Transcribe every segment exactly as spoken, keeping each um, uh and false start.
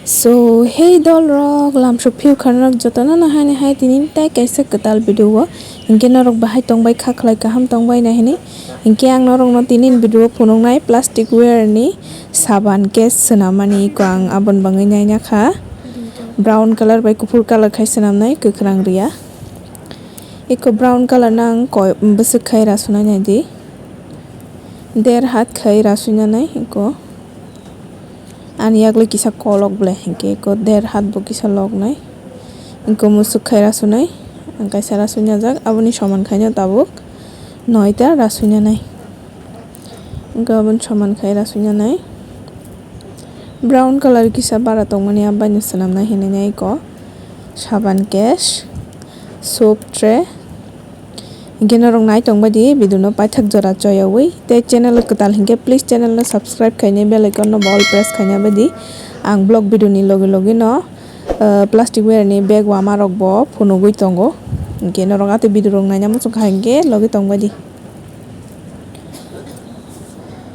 So, hey dol rok, lamsok phiyok kha norok jotono no haini hai tini tai kaisa kwtal video o. Hinkhe norok bahai tongbai kha, khlai kaham tongbai na hini. Hinkhe ang norokno tini video o phunuknai plastic ware ni saban case swnamani ko ang aboni bagwi naina kha. Brown colour bai kuphur colour khai swnamnai, kwkhwrang riya. Eko brown colour no ang koi bwswk khai rasunai naidi. Der hat khai rasunai eko. Ani yaklwi kisa kolok ble, hinkhe eko der hat bo kisa loknai. Eko musuk khai rasunai, ang kaisa rasunajak, aboni soman khaino tabuk noita rasunanai. Eko aboni soman khai rasunanai. Brown colour kisa bara tongmani, abaino swnamnai hinwi eko saban case, soap tray. Hinkhe norok nai tongbai di video no paithak jora choyawi tei channel kwtal hinkhe please channel no subscribe khainai bell icon no bo all press khaina bai di. Ang vlog video ni logi logi no, ah, plastic ware ni bag wama rok bo phunugwi tongo. Hinkhe norok atwi video rok naina muchung kha hinkhe logi tongbai di.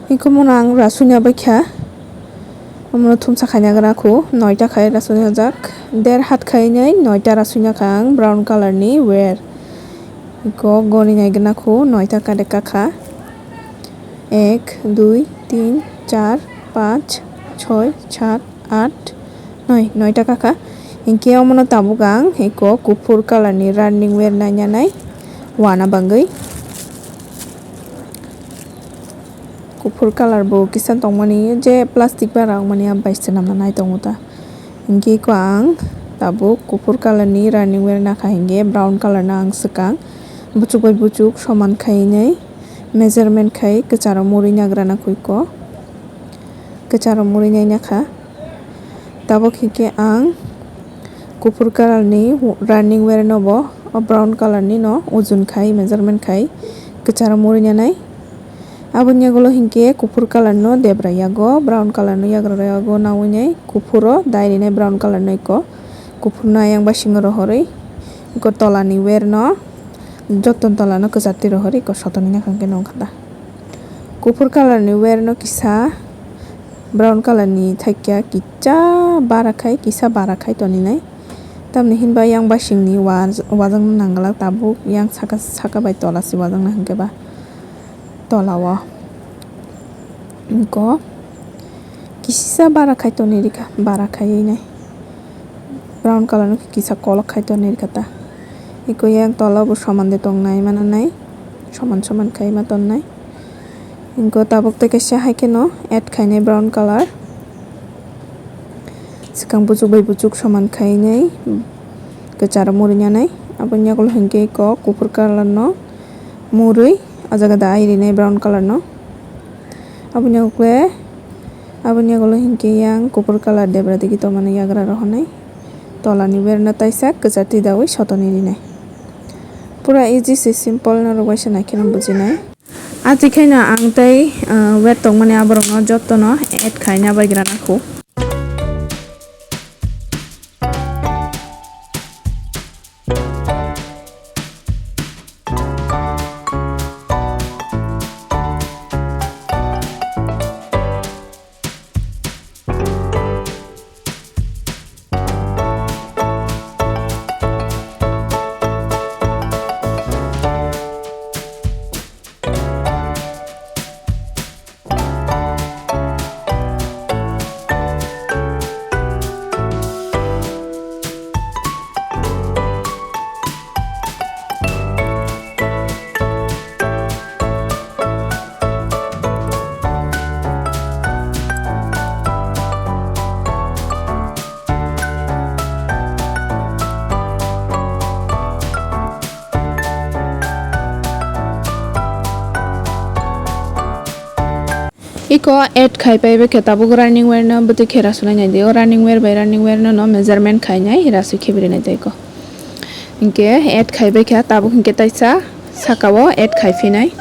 Hinkhe mono ang rasuina bai kha. Omono thumsa khaina gana kho, noita khai rasuina jak. Der hat khainai noita rasuina kha ang brown colour ni ware. Eko goni nai gana kho, noita kade kakha. Ek, dui, tin, char, panch, choi, sat, aat, noi, noita kakha. Hinkhe omono tabuk ang eko kuphur colour ni running ware nainanai wana bagwi. Kuphur colour bo kisa tongmani, je plastic bara wngmani, abai swnamna nai tongo ta. Hinkhe eko ang tabuk kuphur colour ni running ware nakha, hinkhe brown colour no ang swkang. Buchuk bai buchuk soman khainai measurement khai kwcharo murui nagra na khuiko. Kwcharo murui nai nakha. Tabuk hinkhe ang kuphur colour ni running ware no bo o brown colour ni no ujun khai measurement khai kwcharo murui nanai. Aboni yagulo hinkhe kuphur colour no debra yago, brown colour no yagra yago, naui nai kuphur o dairinai brown colour no eko kuphur no ayang basingo rohorwi eko tola ni ware no joto tola no kwchar twi rohorwi eko sotoni nakhang khe nongkha ta. Kuphur colour ni ware no kisa brown colour ni thaikya kisa bara khai, kisa bara khai toni nai. Tamni hinba yang basing ni wa-, wajakna nang glak tabuk, yang saka, saka bai tola se wajakna hinkhe ba tola o. Eko kisa bara khai toni rikha, bara khaiwi nai. Brown colour no kisa kolok khai toni rikha ta. Eko yang tola bo soman de tong nai mana nai, soman soman khai ma ton nai. Eko tabuk tei kaisa hai kheno add khainai brown colour. Swkang buchuk bai buchuk soman khainai kwcharo murui nanai. Aboni yagulo hinkhe eko kuphur colour no murui o jaga da ai rinai brown colour no. Aboni yagulo, aboni yagulo hinkhe yang kuphur colour debra digi tongmani yagra rohornai. Tola ni ware no taisa kwchar twi daui sotoni rinai. Pura easy se, simple, norok waisa nai kheno bujinai. Achi khaino ang tei, ah, wet tongmani aborokno jotono add khaina baigra nakho. Eko add khai pai bai khe tabuk running ware no bwtwi khe rasunai nai di. O running ware bai running ware no, no measurement khainai rasui khe bwrwi nai tei eko. Hinkhe add khai bai khe tabuk hinkhe taisa saka o add khai phinai.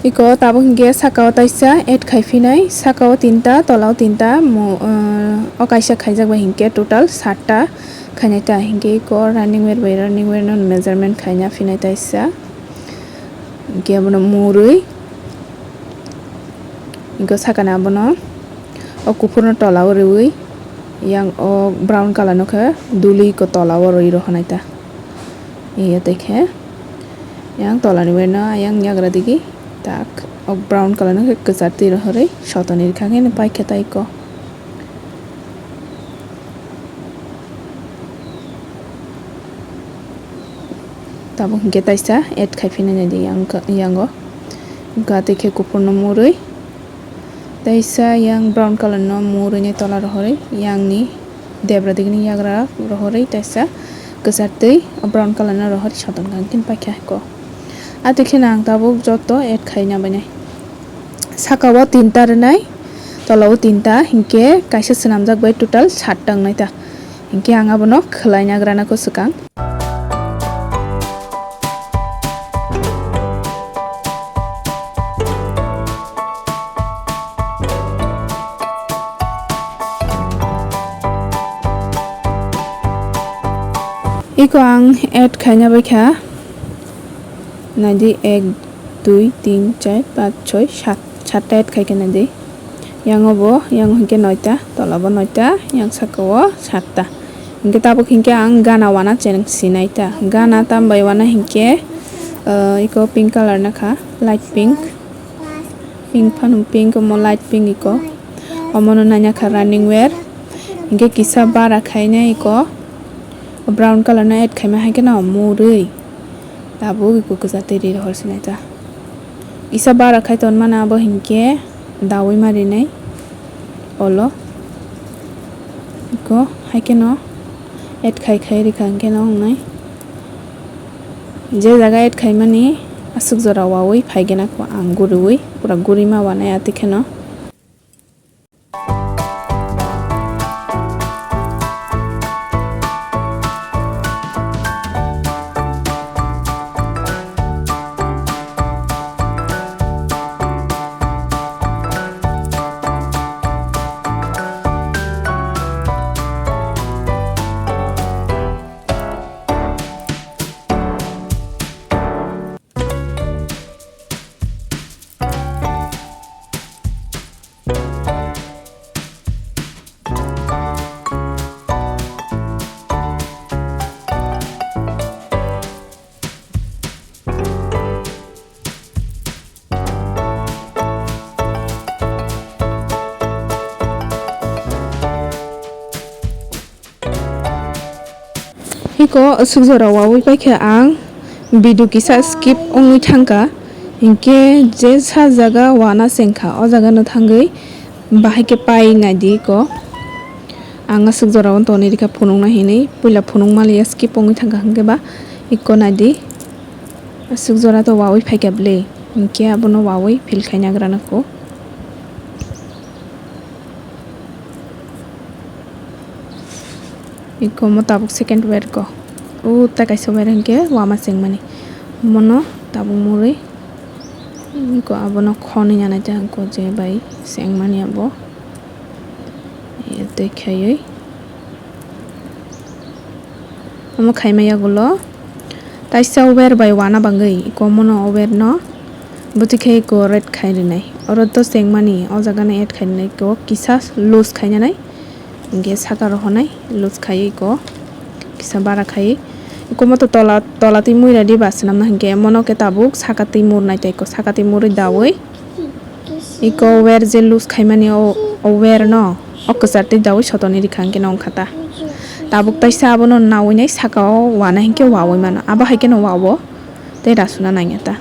Eko tabuk hinkhe saka o taisa add khai phinai, saka o tinta, tola o tinta, mo-, ah, o kaisa khaijak bai hinkhe total satta khainai ta. Hinkhe eko running ware bai running ware no measurement khaina phinai taisa. Hinkhe abono murui, hinkhe sakani abono o kuphurno tola o riui, Yang o brown colour no khe duli ko tola o rwi rohonai ta. Iya tei khe yang tola ni bai no yang yagra digi tak o brown colour no khe kwchar twi rohorwi sotoni rikha khe no paikha tai ko. Tabuk hinkhe taisa add khai phina nai di yang, yango. Hinkhe atwi khe kuphur no murwi. Taisa yang brown colour no murwi nai tola rohorwi, yang ni debra digini yagra rohorwi, taisa kwchar twi brown colour no rohorwi soton kha, hinkhe paikha ko. Atwi kheno ang tabuk joto add khai na bai nai. Saka o tinta rwnai, tola o tinta, hinkhe kaisa swnamjak bai total satta wngnai ta. Hinkhe ang abono khwlai nagrana ko swkang. Iko ang add khaina bai kha. Naidi ek, dui, tin, char, panch, choi, sat. Satta add khai khe naidi. Yang o bo, yang o hinkhe noita, tola bo noita, yang saka o satta. Hinkhe tabuk hinkhe ang gana wana cheng sinai ta. Gana tam bai wana hinkhe, ah, iko pink colour na kha, light pink. Pink phano pink, omo light pink iko. Omono naina kha running wear. Hinkhe kisa bara khaina iko. Brown colour no add khaima hai kheno murwi. Tabuk iko kwchar twi ri rohor sinai ta. Kisa bara khai ton mana abo hinkhe dawi ma rinai. Olo. Iko hai kheno add khai khai rikha hinkhe no wngnai. Je jaga add khaimani aswk jora wawi phaigena kho ang guriwi pura gurima wanai atwi kheno. Hiko aswk jora wawi paikha ang video kisa skip wngwi thangkha, hinkhe je sa jaga wana chengkha o jaga no thangwi bahai khe pai naidi ko. Ang aswk jora o tonwi rikha phunukna hinwi puila phunuk maliya skip wngwi thangkha hinkhe ba iko naidi aswk jora to wawi phaikha bwle hinkhe abono wawi feel khaina grana ko. Iko mo tabuk second wear ko. O ta kaisa wear hinkhe wama chengmani. Mono tabuk murui. Iko abono khonwi nanai ta ko je bai chengmani abo. Tei khaiwi. Omo khaima yagulo taisa wear bai wana bangwi iko mono wear no bwtwi khe iko red khai rinai. Oro to chengmani o jaga no add khai rinai iko kisa loose khai nanai. Hinkhe saka rohonai loose khai iko kisa bara khai. Iko moto tola, tola twi mui radi ba swnamna hinkhe mono khe tabuk saka twi murnai tei iko saka twi murwi dawi. Iko wear je loose khaimani o, o wear no o kwchar twi dawi sotoni rikha hinkhe no wngkha ta. Tabuk taisa abono nawi nai saka o wana hinkhe wawi mano. Abo hai kheno wawo tei rasuna nangya ta.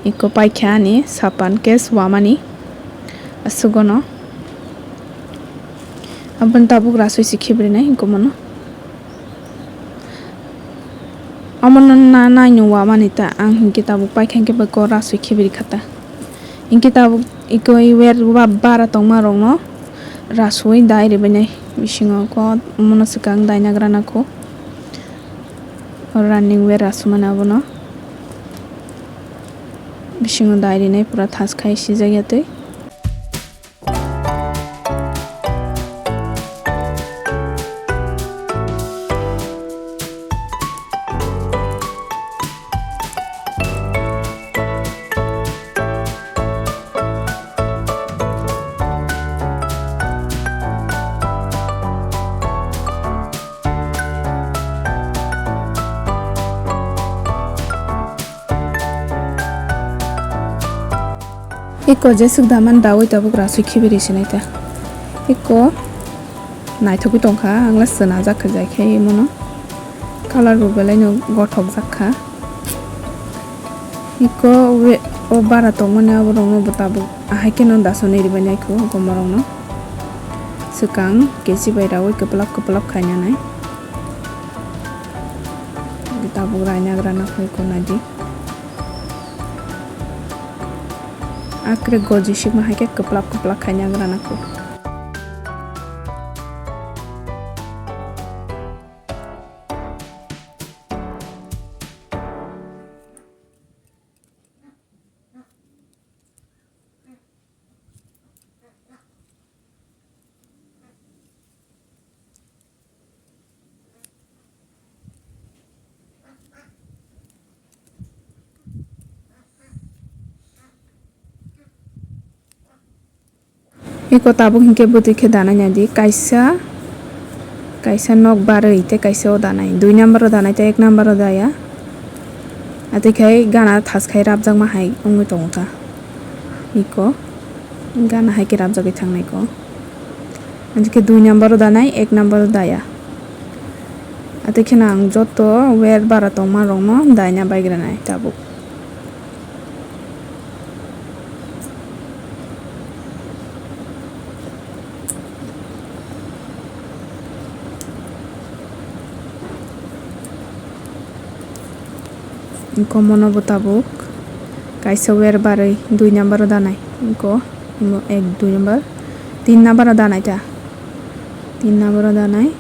Iko paikha ani sapan case wamani aswk ono. Aboni tabuk rasui se khibrinai hinkhe mono. Omono na naino wamani ta ang hinkhe tabuk paikha hinkhe bai kok rasui khibiri kha ta. Hinkhe tabuk iko i wer ba bara tongma rokno rasui dai ribainai bisingo kok omono swkang daina grana kho. O running wear rasumani abono bisingo dai rinai pura thas khai sijak ya twi. Iko jeswk daman dawi tabuk rasui khibiri sinai ta. Iko naithogwi tongkha, ang le swnajak kha jai khe imono. Colour bo belai no gothok jak kha. Iko we-, o bara tongmani aborokno bo tabuk ahai kheno dasonwi ribai naikho gomorokno. Swkang kechi bai rawi kwplap kwplap khainanai. Tabuk raina grana phai ko naidi. Akre goji sikma hai khe kwplap kwplap khaina grana kho. Eko tabuk hinkhe bwtwi khe danai naidi, kaisa, kaisa nok barwi tei kaisa o danai, dui number o danai tei ek number o daya. Atwi khai gana thas khai rabjakma hai wngwi tongo kha. Eko gana hai khe rabjagwi thangnai ko. Hinkhe dui number o danai, ek number o daya. Atwi kheno ang joto wer bara tongma rokno daina baigranai tabuk. Eko mono bo tabuk kaisa wer barwi dui number o danai. Eko imo ek, dui number, tin number o danai ta. Tin number o danai.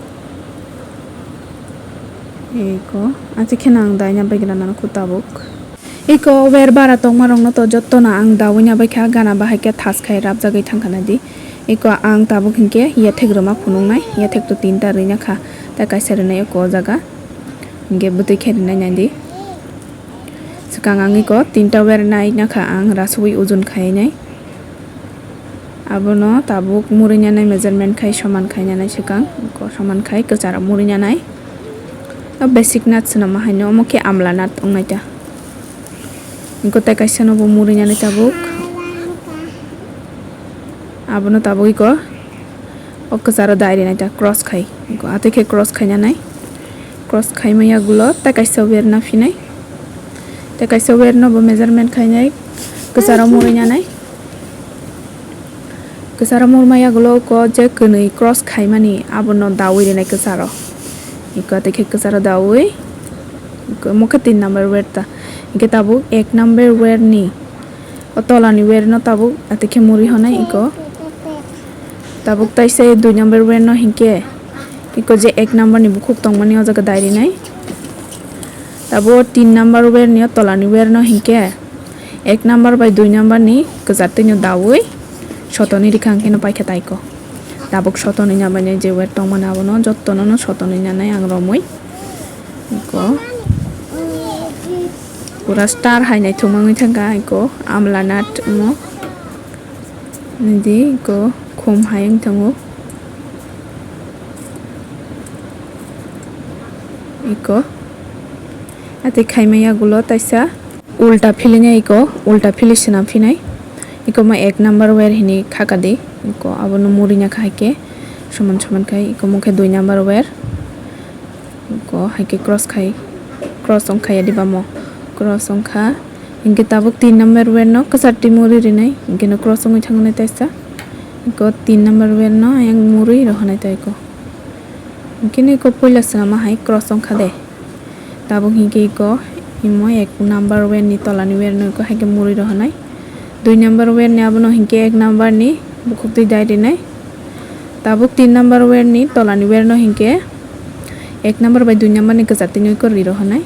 Eko, achi kheno ang daina baigranai kho tabuk. Eko wer bara tongma rokno to jotto no ang dawi na baikha, gana bahai khe thas khai rabjagwi thangkha naidi. Eko ang tabuk hinkhe yathek rwma phunuknai, yathek to tinta rwina kha, tei kaisa rwnai eko o jaga. Hinkhe bwtwi khe rwnai naidi. Swkang ang eko tinta wer nai nakha ang rasugwi ujun khainai. Abono tabuk murui nanai measurement khai soman khainanai swkang, eko soman khai kwcharo murui nanai. O basic nut swnama haino omo khe amla nut wngnai ta. Eko tei kaisa no bo murui nanai tabuk. Abono tabuk eko o kwcharo dai rinai ta cross khai. Eko atwi khe cross khainanai. Cross khaima yagulo tei kaisa wer na phinai. Tei kaisa wer no bo measurement khainai. Kwcharo murui nanai. Kwcharo murma yagulo ko je kwnwi cross khaimani abono dawi rinai kwcharo. Eko tei khe kwcharo dawi. Eko mokhe tin number wer ta. Hinkhe tabuk ek number wer ni o tolani wer no tabuk atwi khe murui honai eko. Tabuk taisa dui number wer no hinkhe eko je ek number ni bukhuk tongmani o jaga dai rinai. Tabuk tin number wer ni o tolani wer no hinkhe ek number bai dui number ni kwchar twi no dawi sotoni rikha hinkhe no paikha taiko. Tabuk sotoni namani je wer tongmani abono jottono no sotoni nanai ang romwi. Eko pura star hai naithok wngwi thangkha eko amla nut omo. Nidi eko khum hai wng thango. Eko atwi khaima yagulo taisa ulta philinai eko, ulta phili swnam phinai. Eko ma ek number wer hini khakadi. Eko abono murina kha hai khe soman soman khai eko mokhe dui number wer. Eko hai khe cross khai, cross wngkha ya diba mo, cross wngkha. Hinkhe tabuk tin number wer no kwchar twi murui rinai, hinkhe no cross wngwi thangnai taisa. Eko tin number wer no ayang murui rohonai ta eko. Hinkhe no eko puila swnama hai cross wngkha de. Tabuk hinkhe eko imo ek number wer ni tolani wer no eko hai khe murui rohonai. Dui number wer ni abono hinkhe ek number ni bukhuk twi dai rinai. Tabuk tin number wer ni tolani wer no hinkhe ek number bai dui number ni kwchar twi no eko ri rohonai.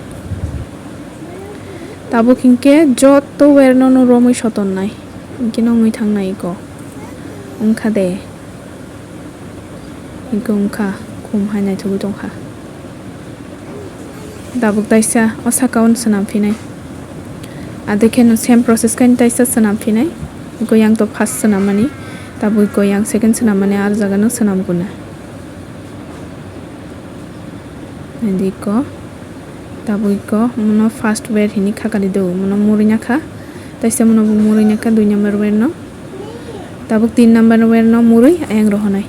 Tabuk hinkhe joto wer no no romwi sotonnai. Hinkhe no wngwi thangnai eko. Wngkha de. Hinkhe wngkha, khum hai naithogwi tongkha. Tabuk taisa o saka o swnam phinai. Adikhe no same process khe taisa swnam phinai. Eko yang to first swnam mani, tabuk eko yang second swnam mani, ar jaga no swnam guna. Nadi eko, tabuk eko, mono first wer hini khakali do, mono murina kha. Taisa mono bo murui nakha dui number wire no. Tabuk tin number wire no murui ayang rohonai.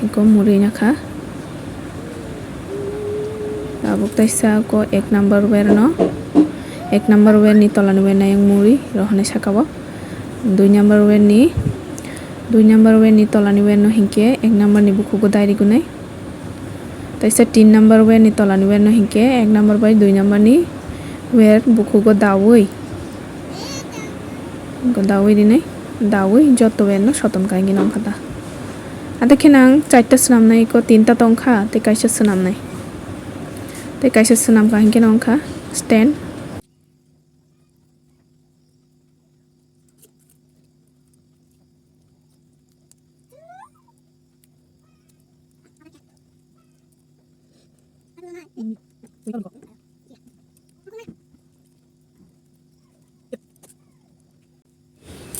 Eko murui nakha. Tabuk taisa ko ek number wire no. Ek number wire ni tola ni wire no ayang murui rohonai saka o. Dui number wire ni, dui number wire ni tola ni wire no hinkhe ek number ni bukhugo dai rigunai. Taisa tin number wire ni tola ni wire no hinkhe ek number bai dui number ni wire bukhugo daui. Go daui rinai, daui joto wire no soton ka hinkhe nongkha ta. Ate khe nang chaita swnamnai ko tinta tongkha, tei kaisa swnamnai. Tei kaisa swnamkha hinkhe nongkha stand.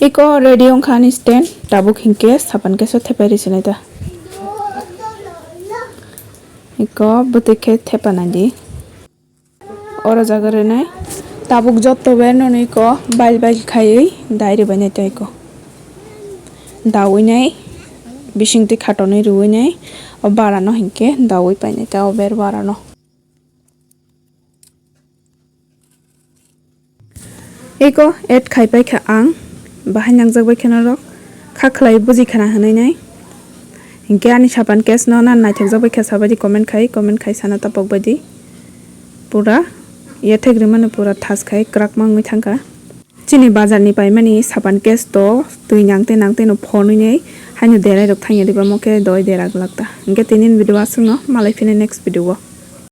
Eko ready wngkha ani stand, tabuk hinkhe sapan keso thepai rwsinai ta. Eko bwtwi khe thepa nai di. Oro jaga rwnai. Tabuk jotto bai nwnwi ko bail bail khaiwi dai rwbainai tei ko. Daui nai bising twi khatonwi rwui nai o bara no hinkhe daui painai ta o ber bara no. Eko add khai pai kha ang, bahai nangjak bai khe norok kha khlai buji khana hinwi nai. Hinkhe ani sapan case no na naithok jak bai kha sa bai di comment khai, comment khai sana tapok bai di. Pura yathek rimani pura thas khai kwrak ma wngwi thang kha. Chini bazar ni paimani sapan case to twi nang tei nang tei no phonwi nai haino derai rok thangya diba mo khe doi dera glak ta. Hinkhe tini ni video aswk no malai phini next video o.